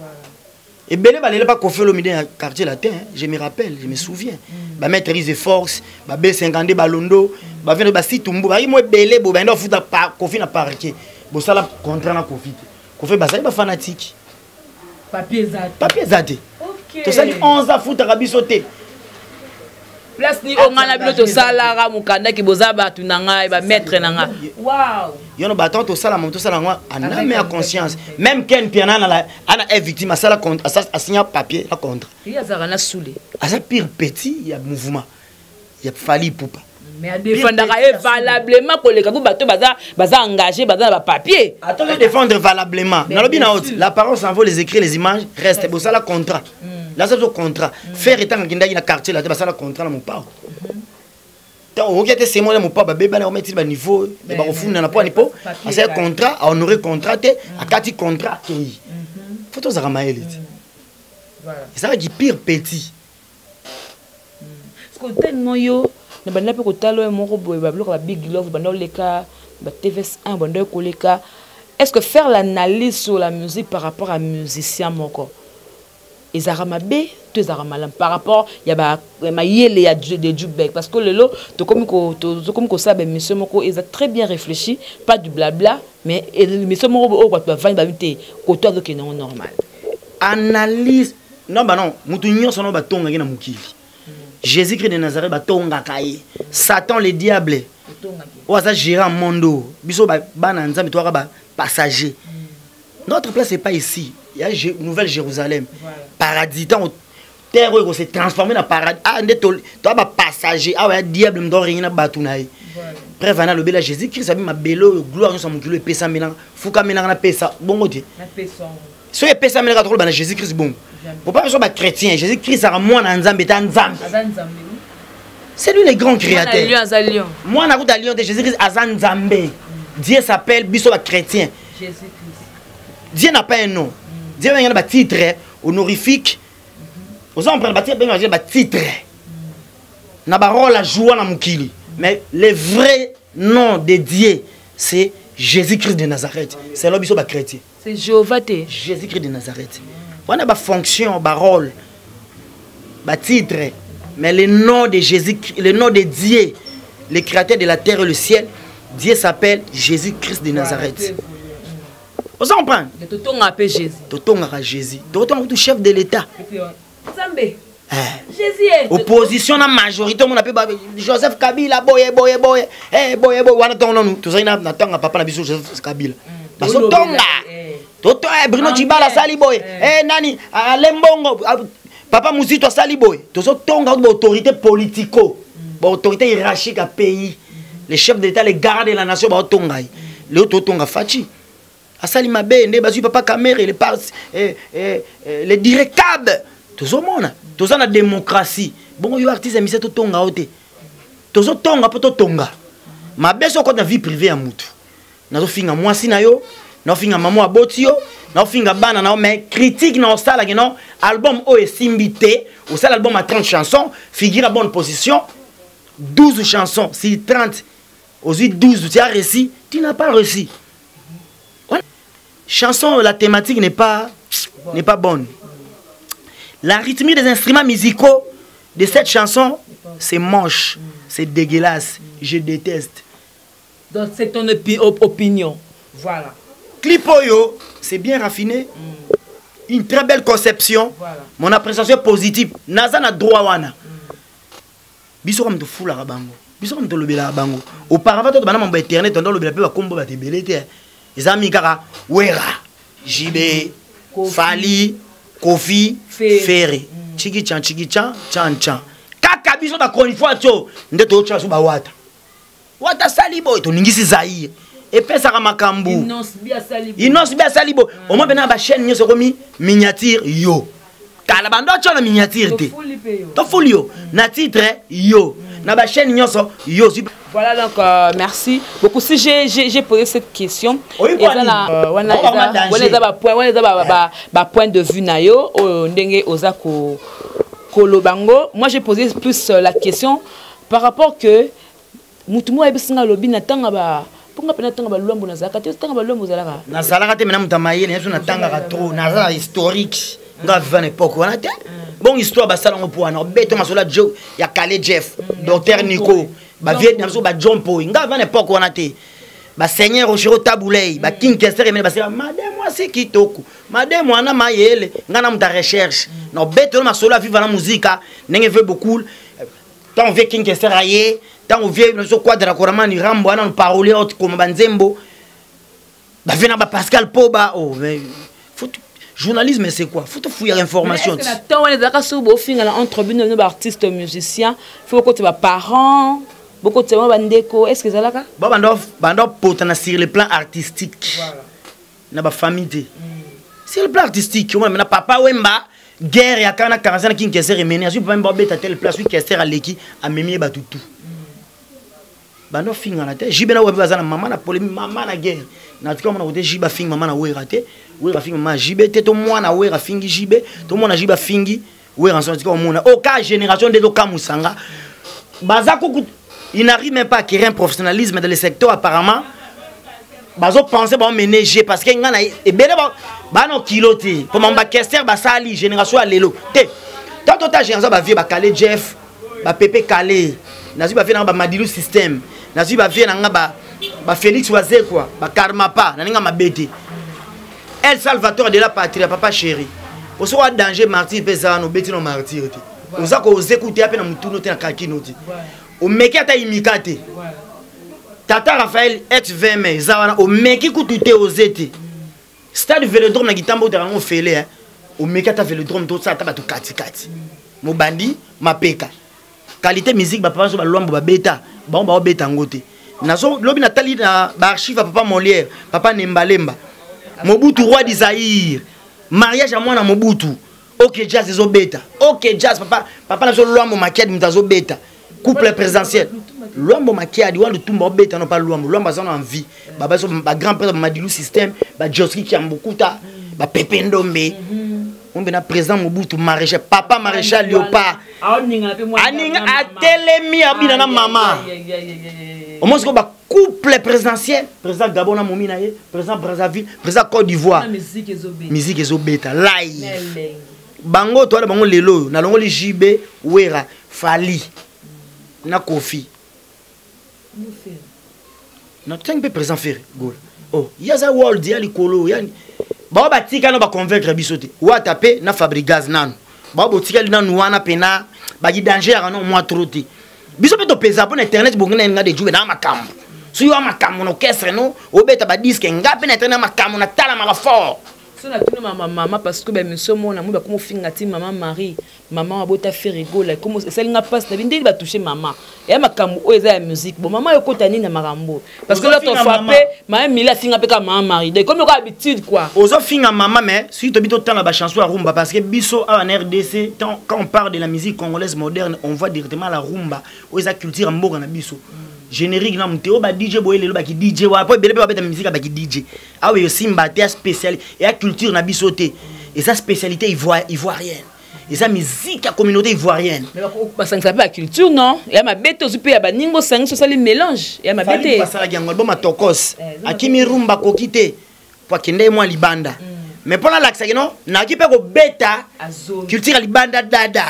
Ebele balela pa Koffi Olomide ya Quartier Latin, je me rappelle, je me souviens, bamaître Rise Force, ba B52, balondo bavende basitumbu bayaki mo ebele boye, bayenda bafuta Koffi na parquet. Bosala contrat na Koffi te. Koffi bazali bafanatike. Papier eza te. Tosali 11, afutaka biso te. Place ni oyo ngai na bino tosalaka mokandaki, boza bato na ngai, bamaître na ngai, wow. Yo no bato tosala mo tosala yango en âme ya conscience. Même Ken Piana ana ana est victime, asala asinya papier na contrat. Ye azalaka na sule. Aza pire petit ya mouvement ya Fally Ipupa. Mais adefendaka ye valablement koleka ku bato baza engagé, baza na bapapier. Attends, défendre valablement, nalobi na oti la parole s'envole, les écrits, les images restent. Bosala contrat, naza biso contrat faire etanga akendaki na Quartier la te, basala contrat na Mopao. Ntango okoki ate semo na Mopao, babebana, ometili baniveau bakofundana mpo ani mpo asali contrat, ahonore contrat te, akati contrat, akei. Fo tozalaka mayele te, ezalaki pire petit. Tellement yo na banda mpe kotala oyo moko boye, babiloko ya Big Love, banda oleka ba TVS 1, banda okoleka, est ce que faire l'analyse sur la musique par rapport à musicien moko ezalaka mabe to ezalaka malamu par rapport ya mayele ya de Jubek? Parce que lelo tokomi kosala baémission moko eza très bien réfléchi, pas du blabla, mais émission moko oyo bato bavandi babi te koto azokende yango normal. Analyse, non, ba non, mutu nyonso no batongaki na mokili. Jésus Christ de Nazareth batongaka ye, Satan le diable oyo aza gérant monde oyo, biso bana Nzambe toyaka bapassager. Notre place n'est pas ici. Il y a Nouvelle Jérusalem, paradis. Ntango terre oyo se transformer na paradis, ah nde toya bapassager awa. Ya diable moto aorengi na bato na ye. Preuve ana alobela Jésus Christ abi mabele oyo, gloire nyonso ya mokili oyo epesamelanga, fukamelanga, napesa bongo te. Soki epesamelaka, tokoloba na Jésus Christ bongo popa biso bachrétien, Jésus Christ aka mwana ya Nzambe ta Nzambe, c'est lui le grand créateur. Mwana kuta lion te, Jésus Christ aza Nzambe. Dieu s'appelle, biso bachrétien, Dieu n'a pas un nom. Dieu benga na batitre honorifique, oza comprendre, batitre benga batitre na barole ajoua na mokili, mais le vrai nom de Dieu, c'est Jésus-Christ de Nazareth, c'est là biso bachrétien. C'est Jéhovah te? Jésus-Christ de Nazareth wana bafonction, barole, batitre, mais le nom de Jésus, le nom de Dieu le créateur de la terre et le ciel, Dieu s'appelle Jésus-Christ de Nazareth, oza comprendre? Totongaka mpe Jésus. Totongaka Jésus, totonga kutu chef de l'État. Nzambe Jésus. Opposition na majorité, omona mpe Joseph Kabila boye boye boye, boye boye wana. Ntongo nanu tozali na ntango ya papa na biso Joseph Kabila, bazotonga toto Bruno Tshibala asali boye, nani alembongo. Papa Muzito asali boye. Tozotonga ba autorité politico, ba autorité hiérarchique ya pays, les chefs d'État, les garants de la nation, baotonga ye. Lelo totonga Fatshi asali mabe nde bazwi papa Kamerhe, le par le dircab. Tozomona toza na démocratie. Bongo yo artiste ya mise, totonga yo te. Tozotonga mpo totonga mabe. So okota na vie privée ya mutu, nazofinga mwasi na yo, naofinga mama aboti yo, naofinga bana na yo, mais critique na osalaki non. Album oyo esimbi te. Osala album à 30 chansons, figure à bonne position, 12 chansons sur 30, ozwi 12, tu as réussi? Tu n'as pas réussi. Chanson, la thématique n'est pas bonne, la rythmique des instruments musicaux de cette chanson, c'est moche, c'est dégueulasse, je déteste. Donc c'est ton opinion, voilà. Clip oyo, c'est bien raffiné, une très belle conception. Mon appréciation est positive. Naza na droit wana. Biso comme tofulaka bango, biso comme tolobelaka bango. Auparavant, to bana mambo internet, tondo lobela mpe bakombo bato ebele te. Eza mingi kaka Wera, JB, Fally, Koffi, Ferre, chiki chan chiki chan chan chan. Kaka biso bachroniqueurs tio nde tootya so bawata wata sali boye, toningisi Zaire, epesaka makambo. Innoss'B asali boye, omoi mpena bachaîne nyonso ekomi miniature. Yo kala bando atya na miniature te, tofuli yo na titre, yo na bachaîne nyonso yo. Voilà, donc merci beaucoup. Si j'ai posé cette question, wana eza ba point de vue na yo ndenge oza ko koloba ngo. Moi, j'ai posé plus la question par rapport que mutu moko ayebisi nga, alobi na ntanga ba mponga mpe natanga balwambo, nazalaka te. Tanga balwambo, ozalaka? Nazalaka te. Mena moto amayele nyonso natangaka trop, naza na historique. Nga viva na époque wana te. Bon, histoire basalango mpo wana obeto masolo ya jo ya Kale Jeff, Docteur Nico, bavie na biso, bajohn poi. Nga viva na époque wana te. Baseigneur Rochereau, Tabu Ley, baking Kester emene, basela made mwasi kitoko, made mwana mayele. Nga na moto ya recherche na obetelo masolo ya viva na muzika ndenge ve beaucoup. Ntango vie King Kester aye, ntango vie na biso Quadra Koramani Rambo wana parolier oyo koma banzembo, bavie na bapascal Poba. Oh, mais faut journalisme, c'est quoi? Faut tofouiller information. Na ntango wana ezalaka soki bofingana entre bino bino baartiste musicien, faut bokota baparent, bokota bango bandeko. Est ce que ezalaka? Ba banda potana sur le plan artistique na bafamille te. Sur le plan artistique, omona mena Papa Wemba, guerre ya kaka na 45 na King Kester emene, azwi Papa Wemba, obeta telle place, wi Kester aleki, amemi ye bato tu. Bando fingana te. JB na Wera baza na mama na polémique, mama na guerre. Na tika mona kote JB afingi mama na Wera te, Wera afingi mama JB te, to mwana Wera afingi JB, to mwana JB afingi Wera. Nso tika omona oka génération nde tokamusanga baza kuku, il n'arrive même pas à acquérir un professionnalisme dans le secteur. Apparemment bazopense baoménager parce que nga na ebele bana okilo te mpo mamo bakester basali génération ya lelo te. Tant tota génération bavie bakale Jeff, bapepe kale, nazwi bavie nanga bamadilu système, nazwi bavie nanga bafélix Wazekwa, bakarmapa na ndenge mabe te, El Salvatore de la Patrie, papa chéri. Osoko a danger martyr mpe eza wana, obeti no martyr te, oza kozeku te, ape na mutunu te, na kakino te, omeki ata imika te. Tata Raphaël ex vm eza wana, omeki kutu te, oze te. Stade Vélodrome na Gitambo otaka yango ofele, omeki ata Vélodrome, tosala ata bato katikati mobandi mapeka. Qualité musique bapapa so balwambo babeta, bango baobeta yango te. Nazo lobi natali na baarchive ya papa Molière, papa Nembalemba, Mobutu roi du Zaïre, mariage ya mwana Mobutu, OK Jazz ezobeta, OK Jazz, papa, papa na biso Lwambo Makiadi moto azobeta, couple présidentiel Lwambo Makiadi wana, Lutumba obeta no pa Lwambo. Lwambo aza na envie baba so bagrand prêtre, bamadilu système, bajoski Kiambukuta, bapepe Ndombe ombe na président Mobutu, maréchal, papa maréchal Léopard aninga atelemi abina na mama. Omoni sikoyo bacouple présidentiel, président Gabon na momi na ye, président Brazzaville, président Côte d'Ivoire, musique ezobeta live. Bango towana bango lelo oyo nalongoli JB, Wera, Fally na Koffi, natangi mpe président Ferre Gola. Oh, ye aza world ya likolo yani. Bao batika no baconvaincre biso te. Wata mpe na Fabregas nanu bao botikali nanu wana mpena baki danger yaka no mwa trop te. Biso mpe topeza mpo na internet bongi na nga de jube na makambo. So yo makambo na orchestre no obeta badisque, nga mpe na internet na makambo natalamaka fort. So natuni mama mama parce que baémission mona moi bakoma ofinga ti mama Marie, mama abota Ferre Gola, esali nga mpasi na bi ndenge batouche mama ya makambo oyo eza ya musique. Bon, mama ekota nini na makambo? Parce que l'autre fois mpe mama Mili afinga mpe kaka mama Marie, donc ekomi lokola habitude quoi. Ozofinga mama, mais soki tobi totanga bachanson ya rumba, parce que biso awa na RDC, quand on parle de la musique congolaise moderne, on voit directement la rumba oyo eza culture ya mboka na biso. Générique na mote oyo ba DJ boye lelo, baki DJ wana po ebele mpe babeta musique ya baki DJ awa, esimba te. Ya spécial eya culture na biso te, eza spécialité ivoirienne, eza musique ya communauté ivoirienne. Basangisa mpe baculture, non? Ya mabe te, ozwi mpe ya baninga, osangisi, osali mélange, ya mabe te. Basalaki yango album atokos, akimi rumba, akoki te po akende ye mwa libanda, mais mpo nalakisaki no naki mpe kobeta culture ya libanda dada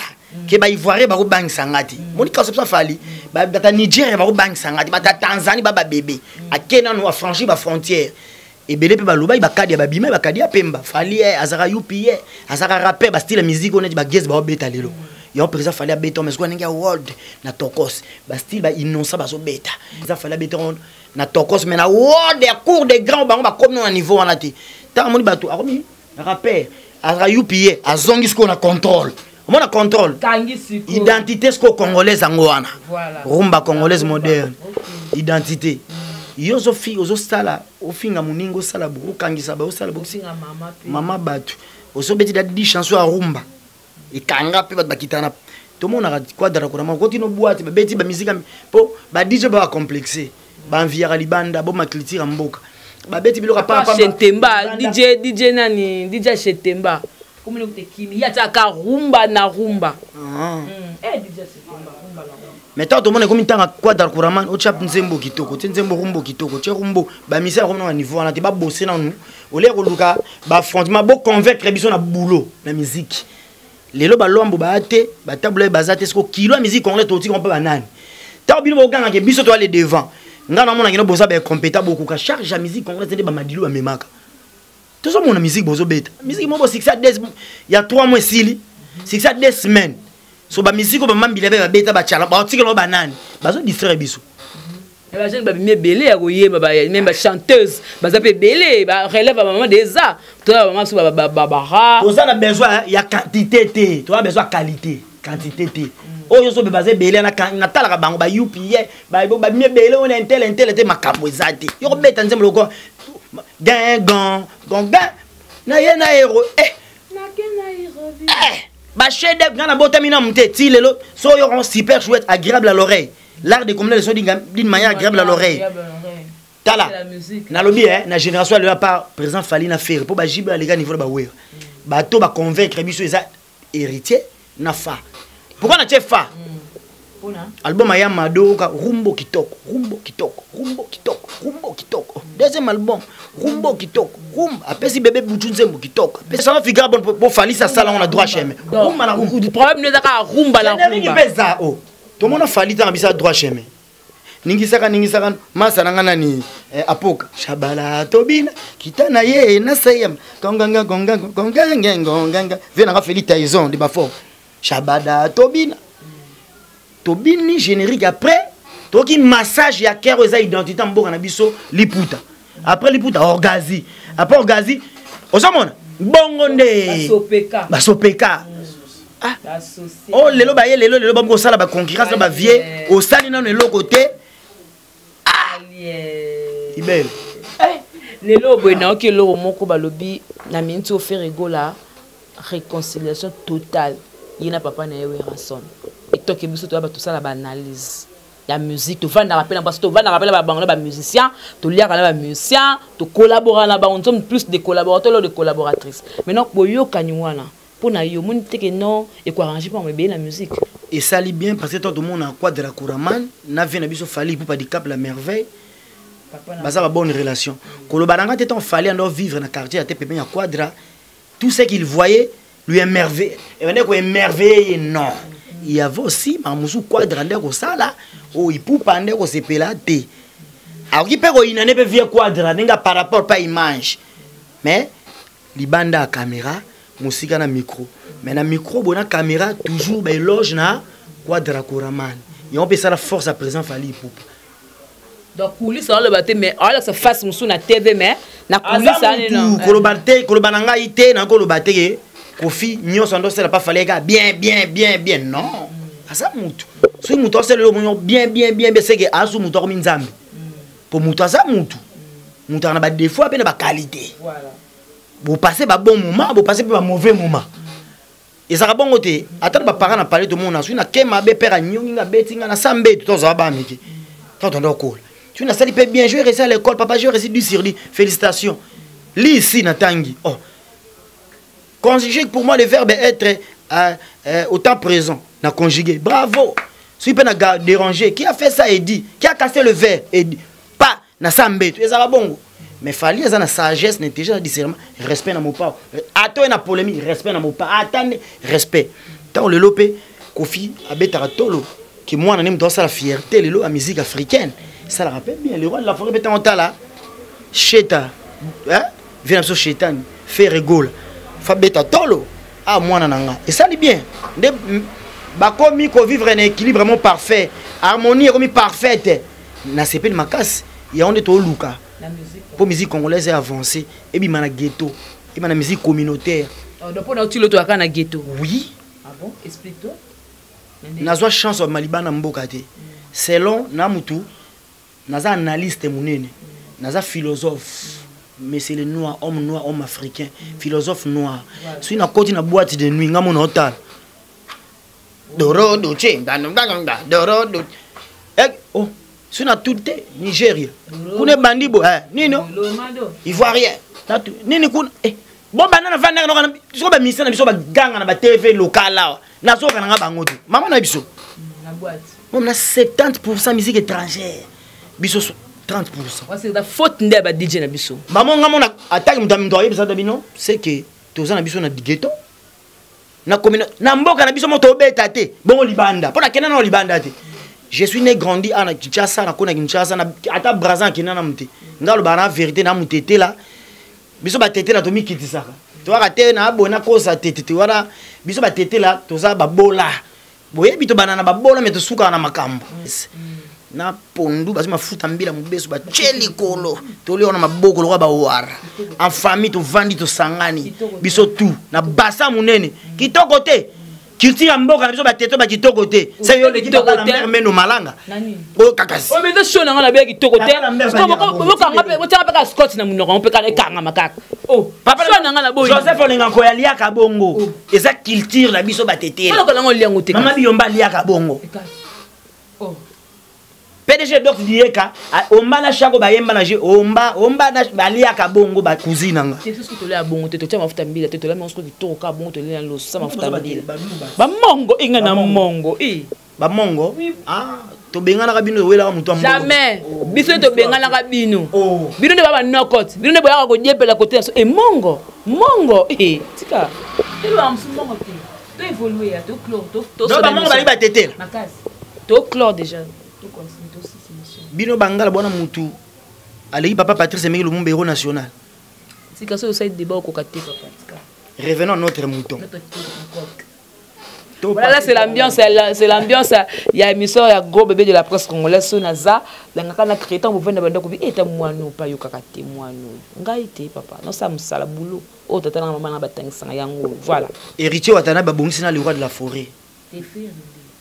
ke baivoirien bakobangisa nga te. Moni conception afali, bata Nigeria bakobangisa nga te, bata Tanzanie ba babebe. Ake nanu afranchir bafrontière ebele mpe balobaki bakadi ya babima, bakadi ya pemba. Fally azalaka upa, azalaka rappeur, bastyle ya musique oyo neti bagese baobeta lelo, yango président Fally abeta. Mais sikoyo ndenge ya world na Tokos, bastyle bainnocent bazobeta, eza Fally abeta na Tokos, mais na world ya cour de grand bango bakomi na niveau wana te. Ntango amoni bato akomi rappeur, azalaka upa, azongi sikoyo na contrôle, omona contrôle identité sikoyo congolaise yango wana, rumba congolaise moderne, identité. Yo ozosala, ofinga moninga, osala bo okangisa ba osala bo mama bato, ozobeti da 10 chanson ya rumba, ekanga mpe bato bakitana. Tomonaka Quadra Koraman kotino boîte, babeti bamusike mpo ba DJ ba bacomplexe, baenviaka libanda boma culture ya mboka, babeti biloko. Chetemba DJ, DJ nani, DJ Chetemba komona kote kimi ye atiaka rumba na rumba. Eh, DJ Chetemba, rumba na rumba. Mais ntango tomona ekomi ntango Quadra Koraman otya nzembo kitoko, tie nzembo rumbo kitoko, tie rumbo, bamisi akomi na niveau wana te. Babose nanu olia koluka baaffrontement, boconvaincre biso na boulot na musique. Lelo balwambo baya te, batabula baza te. Siko kilo ya musique congolaise totika mpe banani? Ntango bino bogangake biso toale devant, ngai namonaki no boza baincompétent, bokoka charge ya musique congolaise nde bamadilu bamemaka. Tozomona musique bozobeta, musique moko succès ya 3 mois esili, succès ya 2 semaines. So bamusike oyo bamambila mpe babeta, bacala, baotikela oyo banani bazodistraire biso. Bajeune babimi ebele ya koyemba, même bachanteuse baza mpe ebele, barelève ya bamama déjà, toza bamama biso babara. Toza na besoin ya quantité te, toza besoin ya qualité, quantité te. Oyo nyonso mpe baza ebele, natalaka bango bayupi ye babimi ebele oyo na intele intele te, makambo eza te. Yo kobeta nzembo lokola gan gan gan na ye na hero, eh bachef d'œuvre nga nabotami na te ti lelo. So oyo super chouette, agréable à l'oreille, l'art de communiquer le son d'une manière agréable à l'oreille. Tala, nalobi na génération aloya par président Fally na Ferre, mpo bajibe aleka niveau na bawera. Bato baconvaincre biso eza héritier na fa. Pourquoi na tie fa? Album aya mado, oka rumbo kitoko, rumbo kitoko, rumbo kitoko, rumbo kitoko. Deuxième album, rumbo kitoko, rumba apesi bébé butu nzembo kitoko, apesi figure bon po Fally asala ngo na droit chemin, rumba na rumba. Problème ezaka rumba na rumba mpe eza o tomona Fally ntango bisa droit chemin, ningisaka ningisaka masa na nga nani, apoka shabala tobina kita na ye naseyama konganga konganga konganga ngonganga vie nanga Feli Taison de Bafor shabada tobina tobini générique. Après toki massage ya cœur, eza identité ya mboka na biso, liputa. Après liputa, orgazi. Après orgazi, ozomona bongo nde basopeka. Ah. Oh, lelo baye, lelo lelo bamoki kosala baconcurrence na bavie, osali nano eloko te. Ah! Ibele. Lelo boye nayoki eloko moko balobi na miniti oyo, Ferre Gola réconciliation totale ye na papa na ye Werrason. Etoke biso toya bato tosala baanalyse ya musique, tovandaka mpe na basi, tovandaka mpe na babango na bamusicien, toliaka na bamusicien, tocollabora na bango, nous sommes plus des collaborateurs de collaboratrices. Maintenant boyokani wana, mpo na yo omoni teke non, ekoarrange mpo ebele na musique? Esali bien, parce que to tomona Quadra Koraman na vie na biso Fally Ipupa du Cap la Merveille, baza ba bonne relation. Koloba na nga te, tant Fally ando vivre na quartier ya te pembeni ya Quadra, tout ce qu'il voyait lui émerveille, ebande koémerveille. Non, il y avait aussi mamusu Quadra nde kosala oyo Ipupa nde kosepela te, akoki mpe koyina nde mpe vie Quadra ndenge par rapport pa image, mais libanda ya caméra, mosika na micro. Mais na micro boye, na caméra, toujours baéloge na Quadra Koraman. Yango mpe esala force ya président Fally Ipupa. Donc coulisse aloba te, mais alakisa face mosusu na TV, mais na coulisse ane koloba te, koloba na ngai te, nakoloba te ke Kofi nyonso andosala pa Fally kaka bien bien bien bien, non. Aza mutu, soki mutu asala eloko moko bien bien bien bien, seke azu mutu akomi Nzambe, po mutu aza mutu, mutu aka na badéfaut mpe na baqualité. Bopasse babon moment, bopasse mpe bamauvais moment, ezalaka bongo te. Ata na baparent na pale, tomona soki nakema abe père anyongi nga, abeti nga na sa mbeto, tozala bamiki ntango tonda okola. Soki nasali mpe bien, je réussi à l'école, papa, je réussi 10 sur 10, félicitations, li ici natangi, oh, conjuguer pour moi le verbe être au temps présent, na conjugué, bravo. Soki mpe na déranger, qui a fait ça et dit, qui a cassé le verre et dit pas na sa mbeto, ezalaka bongo. Mais Fally eza na sagesse, na intelligence, na discernement, respect na Mopao. Ata oye na polémique, respect na Mopao, ata nde respect. Ntango lelo mpe Kofi abetaka tolo ke mwana nde moto asala fierté lelo ya musique africaine, esalaka mpe bien. Le roi de la forêt mpe, ntango otala sheta vie na biso, shetani Ferre Gola fabeta tolo a mwana na nga, esali bien nde bakomi kovivre na équilibre mo parfait, harmonie ekomi parfaite. Nasepeli makasi, yango nde toluka mpo musique congolaise avancé, ebima na ghetto, ebima na musique communautaire. Mpo na otilo toyaka na ghetto? Oui. Ah bon, explique toi. Nazwa chance ya malibana mboka te, selon na mutu naza analyste monene, naza philosophe, mais c'est le noir, homme noir, homme africain, philosophe noir. Soki nakoti na boîte de nuit, nga mona otala doro doce ngandonganga doro do, oh, soki na tu te Nigeria kuna ebandi bo nini, Ivoirien nini kuna, bo banda na vandaka soko baministère na biso baganga na baTV local awa, nazoka nanga bango te. Mama na biso mom na 70 musique étrangère, biso 30. Faute nde ya ba DJ na biso. Mama, nga mona ataki moto, moto ayebisa ta bino, c'est que toza na biso na ghetto, na commune, na mboka na biso mo tobeta te bongo libanda, mpo nakenda nano libanda te. Je suis né, grandi na Kinshasa, nakona Kinshasa, ata Brazza akenda na te. Nga alobaka na vérité na motetela biso, batetela tomikitisaka, toyaka te na boye nakosa te tete wana. Biso batetela toza babola, boyebi, tobanda na babola, me tosukaka na makambo na pondu, bazwi mafuta mbila mobeso, batie likolo, tolia wana maboko lokola bawara en famille, tovandi, tosangani biso tu na basa monene. Kitoko te culture ya mboka na biso, bateto bakitoko te, se yo leki papa na mare meno malanga oyo kakasi. Oyo eza show nanga na beya kitoko te, bokanga mpe, botiaka mpe kaka scotch na monoko mpe kaka ekangama kaka. Papa nanga na boyi. Joseph Olenga koya aliaka bongo, eza culture na biso batetela. Oloka nango oliango te. Mama Biyomba aliaka bongo, PDG Doc Dieka, omba na shako, bayemba na je omba omba na baliaka bongo, bacousine nanga. Te, soki tolia bongo te, totia mafuta mbila te, tolia soki kitoko kaka bongo, tolia na loso sa mafuta mbila, bamongo inga na mongo. Bamongo, ah, tobenganaka bino, owelaka moto. Jamais, biso nde tobenganaka bino. Bino nde ba banokot, bino nde boyaka kodiepela kote na so emongo mongo. Tika toloba mosu mongo te, to évolue ya to clore. Bamongo bali batetela. Makasi, to clore déjà. Bino bangala bwana, mutu aleki papa Patrice Emery Lumumba, héros national. Tika, soki osali débat okoka te, papa, tika. Revenons à notre mouton. Voilà, là c'est l'ambiance, c'est l'ambiance. Il y a émission, il y a gros bébé de la presse congolaise, Sonaza, langaka na crétant, vous venez de banda eta mwana pa yo kaka te mwana. Ngai te papa, non ça musala boulot. Oh tata na mama na batangisanga yango. Voilà. Héritier Watanabe babongisi na le roi de la forêt.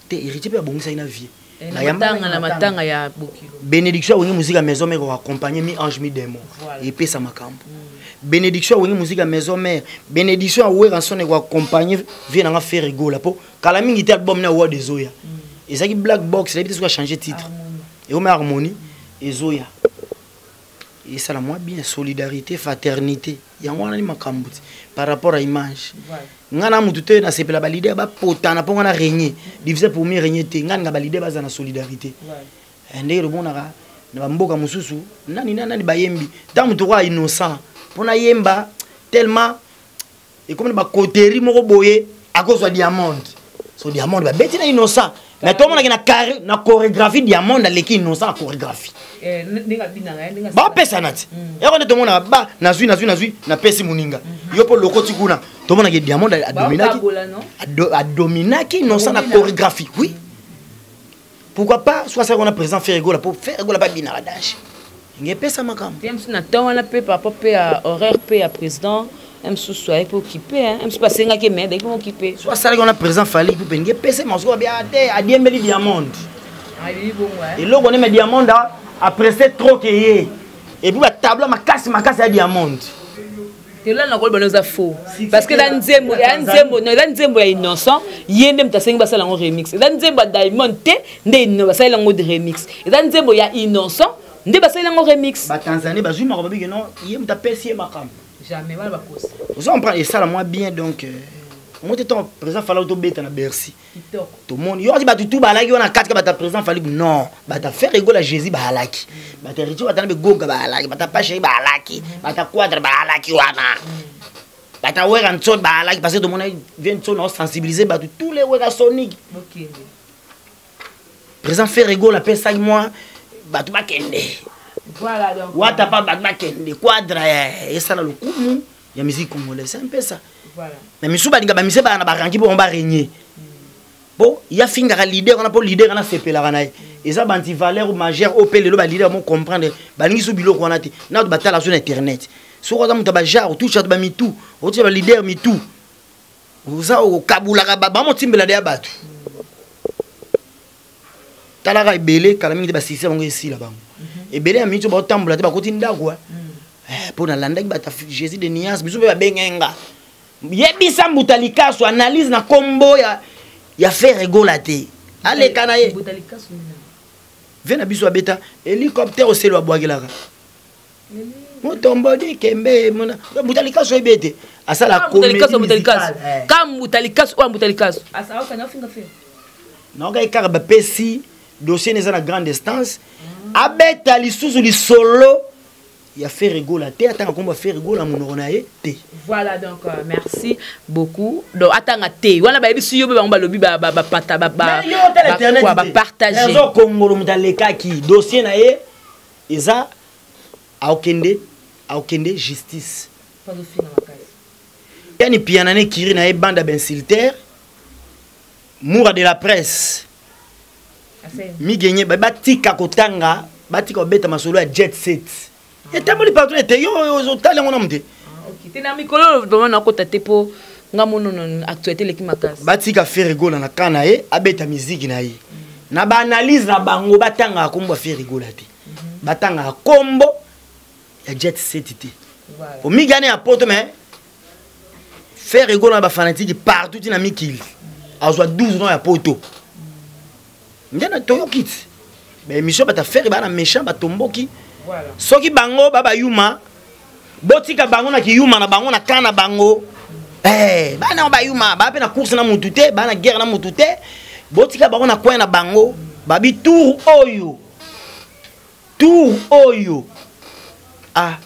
Te, Héritier mpe abongisaki na vie. Matanga na matanga ya bokilo. Bénédiction awenge musique ya maison mère, oaccompagne mi ange mi démon, epesa makambo. Bénédiction awenge musique ya maison mère, bénédiction aWerrason ekoaccompagne vie nanga Ferre Gola, mpo kala mingi te album na award ezoya, ezalaki Black Box, nayebi te soki achange titre, ekomi Harmonie, ezoya, esala mwa bien. Solidarité, fraternité, yango wana ni makambo ti par rapport à image. Nga na mutu te, nasepela baleader bapotana, mpo nga na régner diviser pour mieux régner te. Nga ninga baleader baza na solidarité, ndenge lomonaka na bamboka mosusu, nani nani nani bayembi. Ntango motu okoa innocent mpo nayemba tellement ekomi na bacoterie moko boye, akozwa Diamond, so Diamond babeti na Innocent, mais tomonaki na carré na chorégraphie, Diamond aleki Innocent na chorégraphie, bapesana ti yako nde tomonaka ba nazwi nazwi nazwi, napesi moninga yo mpo lokoti kuna, tomonaki Diamond adominaki, adominaki Innocent na chorégraphie, oui. Pourquoi pas soit ça qu'on a président Ferre Gola po Ferre Gola ba binaka danger. Ngepesa makambo. Te mosusu na temps wana mpe par rapport mpe ya horaire mpe ya président mosusu ayaki mpe okipe mosusu basengaki mais ayaki mpe okipe. Soit asalaki wana président Fally Ipupa ngepesa makambo ba te adiembeli diamond. Eloko ne me diamond a pressé trop que ye. Et puis ba tableau makasi makasi ya diamond. Tela na koloba eza faux parce que eza nzembo ya nzembo non eza nzembo ya innocent ye nde moto asengi basala yango remix eza nzembo ya diamond te nde basaleli yango remix eza nzembo ya innocent nde basaleli yango remix. Batanzanie bazwi makambo babiki non ye moto apesi ye makambo jamais wana bakosi. Ozo comprendre esala mwa bien donc mo te ntango président Fally tobeta na Bercy tomoni yo kasi bato tu balaki wana kati ka bato ya président Fally non bato ya Ferre Gola Jésus baalaki bato ya Richo batana begoga baalaki bato ya Pacheri baalaki bato ya Quadre baalaki wana bato ya Wera Nson baalaki parce que tomoni vie Nson aosensibiliser bato tous les Wera Sonic président Ferre Gola apesaki mwa bato bakende wata pa bato bakende Quadre esala lokumu ya musique congolaise c'est un peu ça. Mais misu balinga bamise baya na baranki mpo bango barégner po ya fingaka leader wana mpo leader wana asepelaka na ye eza bantivaleur majeure oyo mpe lelo baleader mo comprendre balingi so biloko wana te na batala so na internet soki oza moto ya bajare otouche bato bamitu otouche baleader mitu oza okabulaka bamotimbela de ya bato talaka ebele kala mingi te basisi bango esila bango ebele ya mingi baotambola te bakoti ndako mpo nalandaki bato Jésus de nuance biso mpe babenge nga yebisa mbuta likaso analyse na kombo ya Ferre Gola te aleka na ye ve na biso abeta hélicoptère oselo abwakelaka motombodi kembe mbuta likaso oyebi ete asala ka mbuta likaso oyo mbuta likaso naokai kaka bapesi dossier eza na grande instance abeta lisusu lisolo ya Ferre Gola te atanga kombo ya Ferre Gola monoko na ye te. Voilà donc merci beaucoup donc atanga te wana bayebisi yo mpe bango balobi bapata bapartage ezo kongolo moto alekaki dossier na ye eza aokende justice yani piana ne kiri na ye banda bainsultaire moura de la presse migenye batika kotanga batika kobeta masolo ya jet set etamboli partout ete yo ozotala yango namu te te na mikolo vraiment nakota te mpo nga monono actualité eleki makasi batika Ferre Gola na ka na ye abeta miziki na ye na baanalyse na bango batangaka kombo ya Ferre Gola te batangaka kombo ya jet set te omigane ya poto mais Ferre Gola na bafanatike partout tina mikili azwa 12 ans ya poto nde na toyoki ti baémission bato afere baa na méchant batomboki soki bango ba bayuma botika bango na kiyuma na bango na ka na bango bana yango bayuma baa mpe na course na mutu te baa na guerre na mutu te botika bango na coin na bango babi tour oyo tour oyo ah.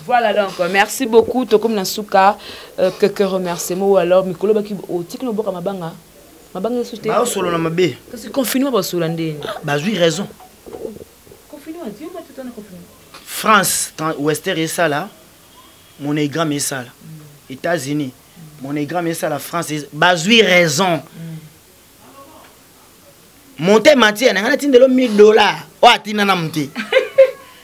Voilà donc, merci beaucoup. Tokom Nasuka, quelques remerciements ou alors Mikolo Baki, otiki no boka mabanga. Mabanga yesu te. Ba solo na mabe. Kasi confinement ba solo ndeni. Bazui raison. Confinement, Dieu m'a tout en confinement. France, Western esala, MoneyGram esala. États-Unis, MoneyGram esala, France, bazui raison. Monte matière, nga natindelo $1000. O atina na mte.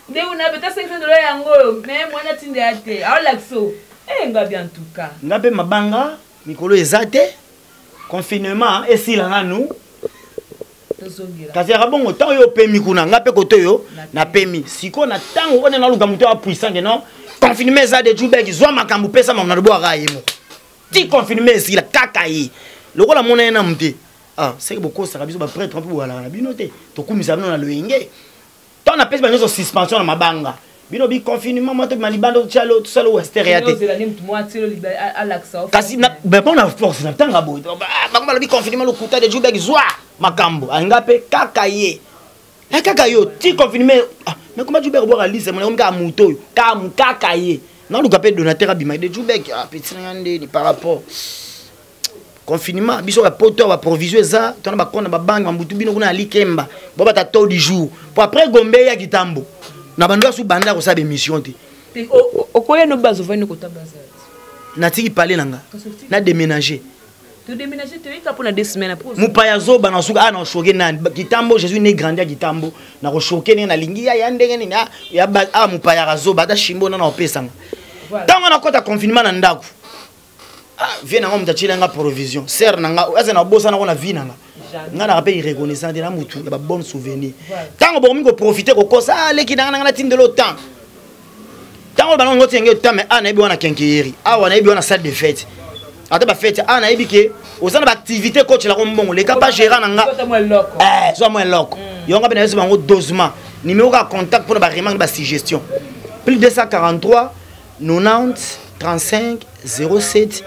Nde una beta $500 yango, mais moi natinda te. Aolakso. Eh nga bien en tout cas. Nga pe mabanga mikolo ezate. Confinement esila nanu. Kasi yaka bongo ntango yo opemi kuna nga mpe kote oyo napemi sikoyo na ntango oyo naluka moto ya puissant ke non confinement eza de Jubek zwa makambo pesa makambo na lobwaka ye moko ti confinement esila kaka ye lokola mona ye namu te ah seke bokosaka biso baprêtre mpe boalaka na bino te tokumisa bino na loyenge ntango napesi ba nyonso suspension na mabanga bino bi confinement mwa tobima libanda tosala wester ya te kasi bon na force na ntanga boye bango balobi confinement lokuta de Jubek zwa makambo alinga mpe kaka ye kaka yo ti confinement mais comment Jubek obwaka lise mona komi kaka moto oyo kaka ye naluka mpe donateur abima de Jubek petit na nga ndeni par rapport confinement biso ba poto ba provision eza tona ba kona ba banque mambutu bino kuna alikemba bo bata taux du jour po après gombe ya kitambo na bando asu banda ko sa émission te okoya no bazo vani ko tabaza natiki parler nanga na déménager. Todéménage, toyeka mpona 2 semaines après. Mopaya zoba na suka, na choquer nani? Kitambo, je suis né grandi ya Kitambo. Na kochoquer ndenge nalingi ya ndenge nini? Ya mopaya kazoba, ata shimbo nana opesanga. Ntango nakɔta confinement na ndako, vie nanga, moto atieli nga provision, sere na nga aza na bosanako na vie na nga. Nga naka mpe irreconnaissant te na motu ya babonne souvenir. Ntango bokomi koprofite kokosa, aleki nanga, nanga natindela otan. Ntango bango ngo tienge temps, mais nayebi wana quincaillerie, awa nayebi wana salle de fête, ata bafête, nayebi ke oza na baactivité kotyelako mbongo, leka pa gérant na nga, zwa mwa eloko. Yonga mpe nayesi bango dosement. Numéro kaka contact mpona baremarque, basuggestion: plus 243 90 35 07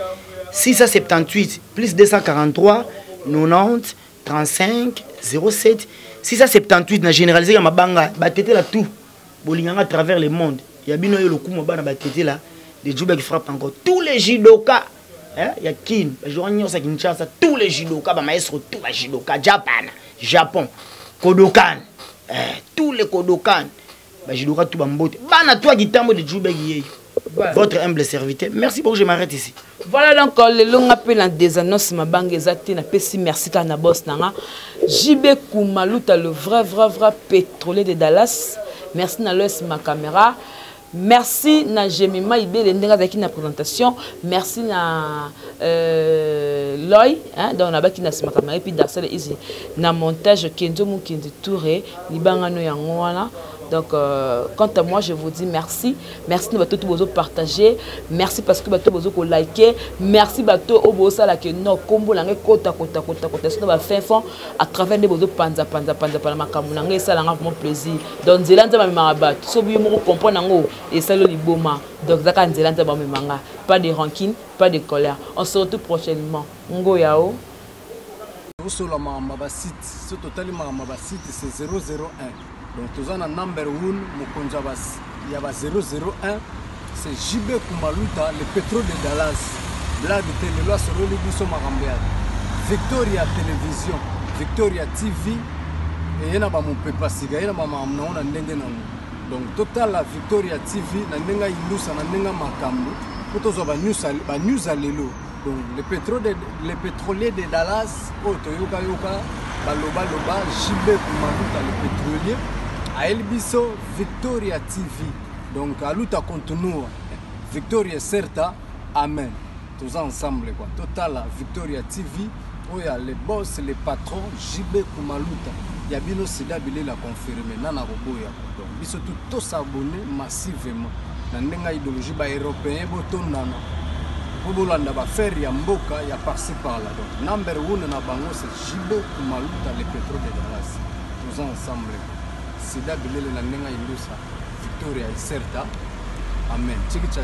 678, plus 243 90 35 07 678. Na généralisé ya mabanga batetela tout bolinganga à travers le monde ya bino oyo lokumu bana batetela de Jubek frappe encore tous les judoka, hein, ya Kin, bajour nyonso ya Kinshasa, tous les judoka, bamaestro, tout bajudoka Japan, Japon, Kodokan, eh, tous les Kodokan, bajudoka tout, bambote bana to ya Kitambo de Jubek yeyo. Voilà. Votre humble serviteur. Merci beaucoup, je m'arrête ici. Voilà donc lelo nga mpe na des annonces mabanga eza te. Napesi merci kaka na boss na nga JB Kumaluta, le vrai vrai vrai pétrolier de Dallas. Merci na Loes ma caméra, merci na Jemima Ibele ndenge azalaki na présentation, merci na Loy, hein, donc nabaki na nsima caméra, et puis Darcel Izi na montage, Kenzo Mokendi Touré libangano yango wana. Donc, quant à moi, je vous dis merci. Merci de bato bozo partager. Merci parce que bato bozo ko liker. Merci bato oyo bosala que non kombo na nga kota kota kota kota sinon ba fin fond à travers nde bozo panza panza panza panza makambo na nga, esalanga vraiment plaisir. Donc nzela Nzambe amemaka bato, so biyo moko comprendre yango esali liboma. Donc ezaka nzela Nzambe amemanga. Pas de rancune, pas de colère. On se retrouve prochainement. Ngoyao. Tosola makambo ya basite. So totali makambo ya basite, c'est 001. Donc toza na number 1, mokonzi ya ba 001, c'est JB Kumaluta, le pétrole de Dallas. Blague te, lelo asololi biso makambo ya Victoria Télévision, Victoria TV. Eye na bamopepa sika, ye na bamakambo nango na ndenge nango. Donc totala Victoria TV na ndenge ayindusa, na ndenge makambo mpo tozwa banews ya lelo. Donc le pétrolier de Dallas oyo toyokayoka balobaloba, JB Kumaluta le pétrolier ayeli biso Victoria TV. Donc aluta continua, victoria certa, amen. Toza ensemble quoi. Totala Victoria TV oyo ya le boss, le patron JB Kumaluta ya bino, sida bilela confirme nana koboya. Donc biso tu tosabone massivement na ndenge ya idéologie. Baeuropéen botondana mpo bolanda bafere ya mboka ya par-ci par-là. Donc number one na bango, c'est JB Kumaluta, le pétrole de Dallas. Toza ensemble, sida bilele na ndenge ya indusa, victoria ecerta, amen. Tiki cha.